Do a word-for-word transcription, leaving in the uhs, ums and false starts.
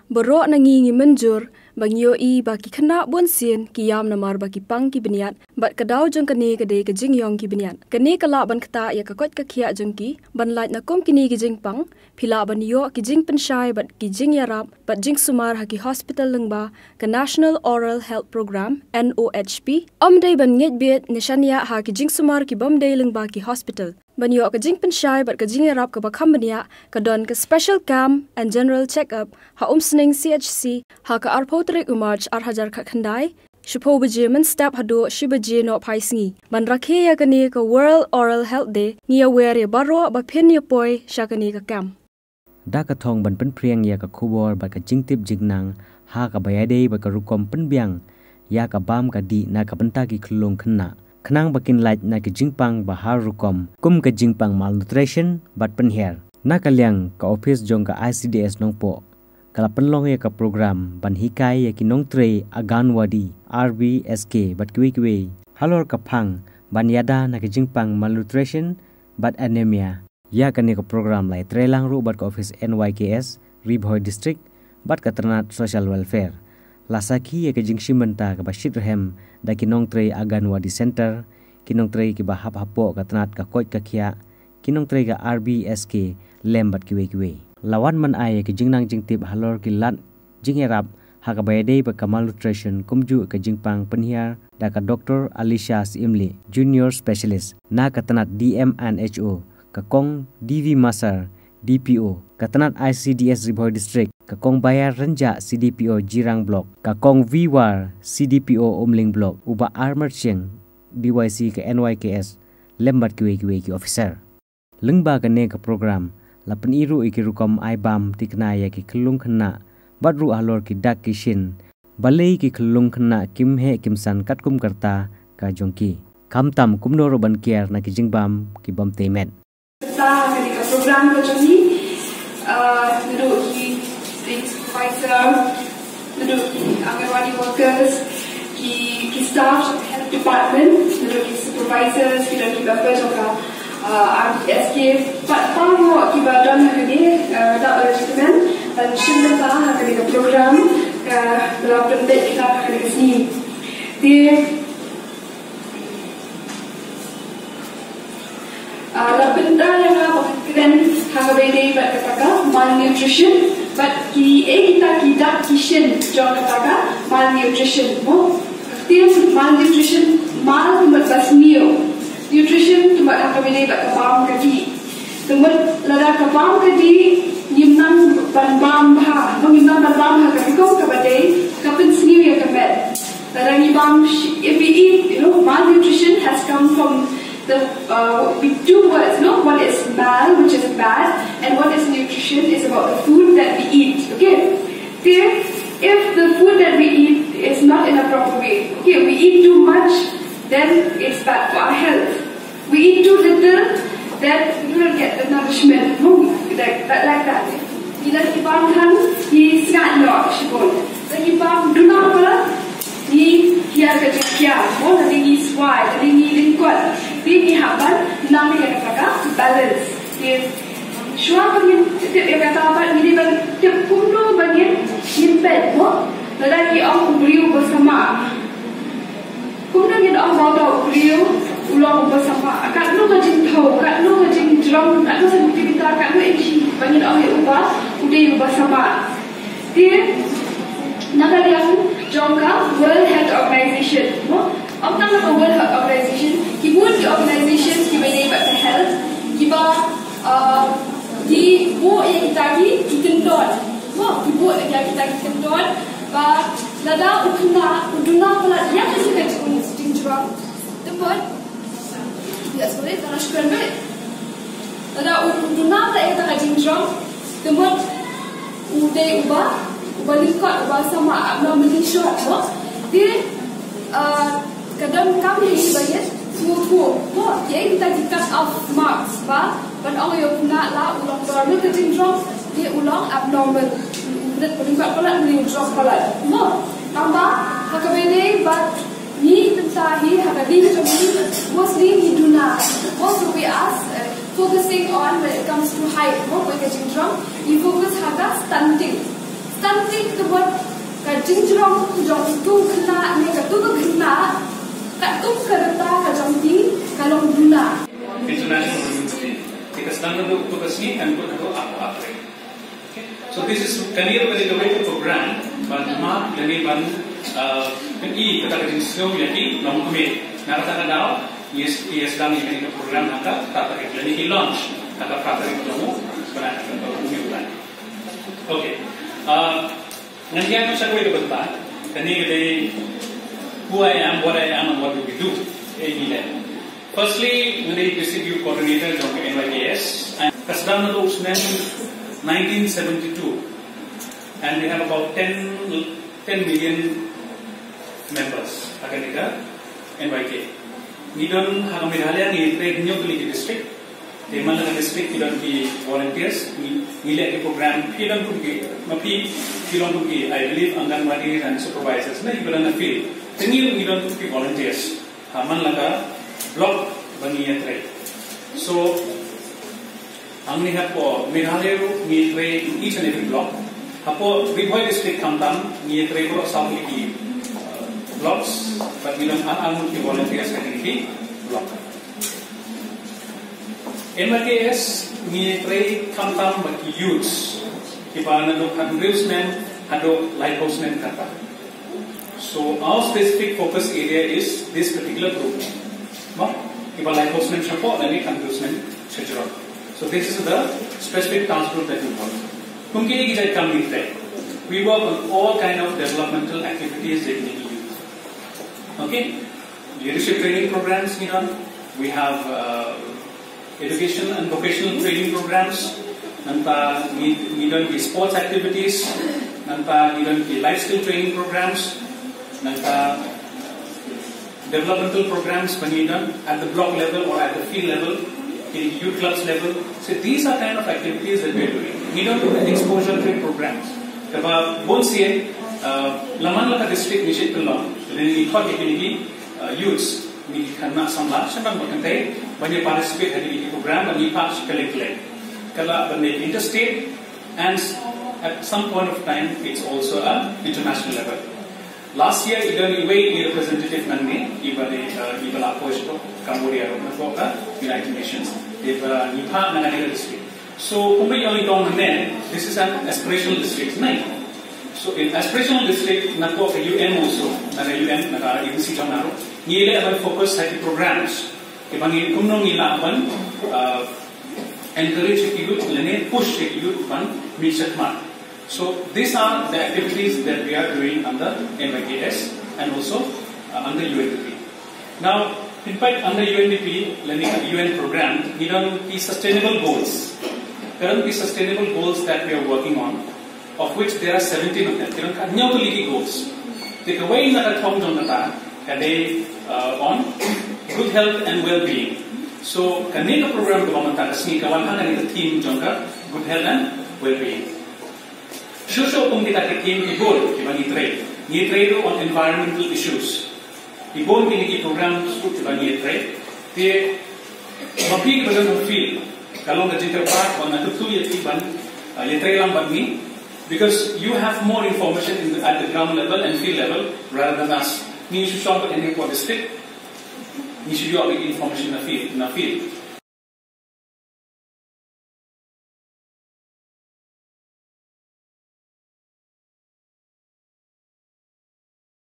Baroh na ngi ngi mynjur ba ngi ïohi ba ki khynnah bun sien ki ïam namar ba ki pang ki bniat, bad ka daw jong kane ka dei ka jingïong ki bniat. Kane ka lah ban ktah ïa ka koit ka khiah jong ki, ban lait na kum kine ki jingpang, phi lah ban ïoh ki jingpynshai bad ki jingïarap bad jingsumar ha ki hospital lyngba ka National Oral Health Program, N O H P. Ym dei ban ngeit beit ne shaniah ha ki jingsumar ki bym dei lyngba ki hospital. Ban ïoh ka jingpynshai bad ka jingïarap kaba kham bniah, ka don ka special camp and general check-up ha Umsning C H C ha ka arphew tarik u March ar hajar khatkhyndai, shiphew baje mynstep haduh shi baje nohphai sngi. Ban rakhe ïa kane ka World Oral Health Day, ngi ïawer ïa baroh ba phin ïa poi sha kane ka camp. Da ka thong ban pynphriang ïa ka khubor bad ka jingtip jingnang ha kaba ïadei bad ka rukom pynbiang ïa ka bam ka dih na ka bynta ki khyllung khynnah, khnang ba kin lait na ki jingpang ba har rukom, kum ka jingpang malnutrition bad pynhiar. Na ka liang ka ophis jong ka I C D S Nongpoh ka la pynlong ïa ka program ban hikai ïa ki nongtrei Anganwadi, R B S K bad kiwei kiwei halor ka phang ban ïada na ka jingpang malnutrition bad anemia. Ïa kane ka program la ïatreilang ruh bad ka ophis N Y K S Ri Bhoi District bad ka tnat Social Welfare. La sakhi ïa ka jingshim bynta kaba shitrhem da ki nongtrei Anganwadi Center, ki nongtrei kiba hap hapoh ka tnat ka koit ka khiah, ki nongtrei ka R B S K lem bad kiwei kiwei. La wan ban ai ïa ki jingnang jingtip halor ki lad jingïarap ha kaba ïadei bad ka malnutrition kumjuh ka jingpang pynhiar da ka Doctor Alicia Syiemlieh, Junior Specialist na ka tnat D M and H O, ka Kong D V Masar, D P O, ka tnat I C D S Ri Bhoi District, ka Kong Bayar Rynjah, C D P O Jirang Block, ka Kong V War, C D P O Umling Block, u Bah R Marchieng, D Y C ka N Y K S, lem bad kiwei kiwei ki officer. Lyngba kane ka program, la pyni ruh ïa ki rukom ai bam thikna ïa ki khyllung khynnah, bad ruh halor ki dak ki shin. Balei ki khyllung khynnah kim heh kim san katkum ka rta ka jong ki, khamtam kumno ruh ban kiar na ki jingbam ki bym tei met. Sa kane ka program ka jong ngi, uh, naduh ki, ki supervisor, naduh ki Anganwadi workers, ki, ki staff jong ka health department, naduh ki supervisors, ki don ki member jong ka, uh, R B S K, bad baroh kiba don ha kane, uh, da ba la recommend ban shim bynta ha kane ka program, uh, ba la pynbeit kita ha kane ka sngi. Te Ah, la pynda ïa nga ba kren ha kaba ïadei bad kata ka malnutrition, bad kiei kita ki dak ki shin jong kata ka malnutrition, mo. Te malnutrition, mal ka mut ba sniew. Nutrition ka mut ha kaba ïadei bad ka bam ka dih. Ka mut lada ka bam ka dih, ngim nang ban bam bha, ngim nang ban bam ha ka rukom kaba dei, ka pynsniew ïa ka met. Lada ngi bam shi-, if we eat, you know, malnutrition has come from the, uh, with two words, no? One is mal, which is bad, and one is nutrition, is about the food that we eat, okay? Te, if the food that we eat is not in a proper way, okay, we eat too much, then it's bad for our health. We eat too little, then we do not get the nourishment, no? Like that, like that. Ngi la ki bam than, ngi sngap noh shibun. La ki bam duna palat, ngi hiar ka jinghiar, mo, lane ngi swai, lane ngi lyngkot. Te ngi hap ban nang ïa kata ka balance. Te shuwa ba ngin tip ïa kata pat, ngi dei ban tip kumno ba ngin, ngin peit, mo. Lada ki ong u briew ba samah, kumno ngin ong ba uta u briew u long uba samah? Katno ka jingthew, katno ka jingjrong, katno centimeter, katno inchi ba ngin ong ïa uba u dei uba samah? Te na ka liang jong ka World Health Organization, mo, ym tang ka World Health Organization, ki bun ki organization kiba ïadei bad ka health, kiba, uh, ki buh ïa kita ki, ki kyndon, mo, ki buh ïa kita ki kyndon ba lada u khynnah u duna palat ïa kane ka jing-, jingjrong, te mut, ïa, sorry, ka la shuh kren beit. Lada u duna palat ïa kata ka jingjrong, te mut u dei uba, uba lyngkot, uba samah, abnormally short, mo. Te, uh, ka donkam hi ba ngin sngewthuh, mo, kiei kita ki cut off marks ba ban ong ïa u khynnah la u long normal ka jingjrong, te u long abnormal. U rit, u lyngkot palat, u drop palat, mo. Tangba ha kaba ïadei bad ngi mynta hi ha ka ri ka jong ngi, mostly ngi duna, most of we us, uh, focusing on when it comes to height, mo, kawei ka jingjrong, ngi focus ha ka stunting. Tang tik tebot ka jingjrong jong utu u khynnah ne katu ka khynnah, katkum ka rta ka jong phi ka long duna. International Women's Day. Te ka sdang naduh utu ka sngi kan kut haduh arphew tarik. So this is, kane ka dei kawei ka program ban map lane ban, uh, pyni kata ka jingsngew ïa ki longkmie. Na kata ka daw ngi ïa sdang ïa kane ka program ha ka phra tarik lane ki launch ha ka phra tarik jong u bnai, ha ka bnai. Okay. Uh, ngan ïa kyntu sa kawei ka bynta. Kane ka dei who I am, what I am and what do we do. Eh, ngi leh. Firstly, ngan dei District Youth Coordinator jong ka N Y K S. And ka sdang naduh u snem nineteen seventy-two. And we have about ten, ten million members ha kane ka N Y K. Ngi don ha ka Meghalaya ngi trei hynñiew tylli ki district. Te man la ka district ki don ki volunteers, ngi, ngi leh ki program, phi don kum ki, ma phi, phi long kum ki, I believe, Anganwadi and supervisors, na ki ba don na field. Te ngi, ngi don kum ki volunteers. Ha man la ka block ba ngi ïa trei. So, hangne hapoh Meghalaya ruh ngi trei in each and every block. Hapoh Ri Bhoi district khamtam ngi trei baroh saw tylli ki, uh, blocks, but ngi don ar ar ngut ki volunteers ha kine ki block. N Y K S ngi trei khamtam bad ki youths kiba naduh khathynriew snem haduh laiphew snem kata. So our specific focus area is this particular group. Mo, kiba laiphew snem shapoh lane khathynriew snem shajrong. So this is the specific task group that we work. Kum ki ki jait kam ngi trei. We work on all kind of developmental activities that we do. Okay? Leadership training programs ngi don. We have, uh, education and vocational training programs. Nangta ngi, ngi don ki sports activities. Nangta ngi don ki life skill training programs. Nangta developmental programs ba ngi don at the block level or at the field level, ki youth clubs level. So these are kind of activities that we are doing. Ngi don exposure trip programs. Kaba bun sien, uh, la man la ka district ngi shait pynlong, lane ngi khot ïa kine ki, uh, youths, ngi khynnah samla shaphang ba kynthei, ban ïa participate ha kine ki program, ban ïa part kylleng kylleng. Ka lah ban dei interstate and at some point of time it's also a international level. Last year i don iwei i representative nangne, iba dei, uh, iba la appoint to Cambodia ruh na ka United Nations. Iba ngi phah na ka district. So kumba i ong i tong nangne, this is an aspirational district, nai. So in aspirational district na ka U N also, na ka U N, na ka agency jong ngi ruh, ngi leh ban focus ha ki programs kiba ngi kumno ngi lah ban, uh, encourage ki youth lane push ki youth ban mih shakhmat. So these are the activities that we are doing under N Y K S and also, uh, under U N D P. Now, in fact, under U N D P, lane ka U N program, ngi don ki sustainable goals. Ka don ki sustainable goals that we are working on, of which there are seventeen of them. Ki don ka hynñiew tylli ki goals. Te kawei na ka thong jong kata ka dei, uh, on good health and well-being. So kane ka program kaba mynta ka sngi ka wan ha kane ka theme jong ka good health and well-being. Shuh shuh kum kita ki theme ki bun kiba ngi trei. Ngi trei ruh on environmental issues. Ki bun kine ki program shuh kiba ngi trei. Te ma phi kiba don ha field, ka long ka jingkyrpad ba na kyntu ïa phi ban, uh, ïa trei lang bad ngi, because you have more information in the, at the ground level and field level rather than us. Ngi shu shong bad ïa ngi hapoh district, ngi shu ïoh ïa information na field, na field.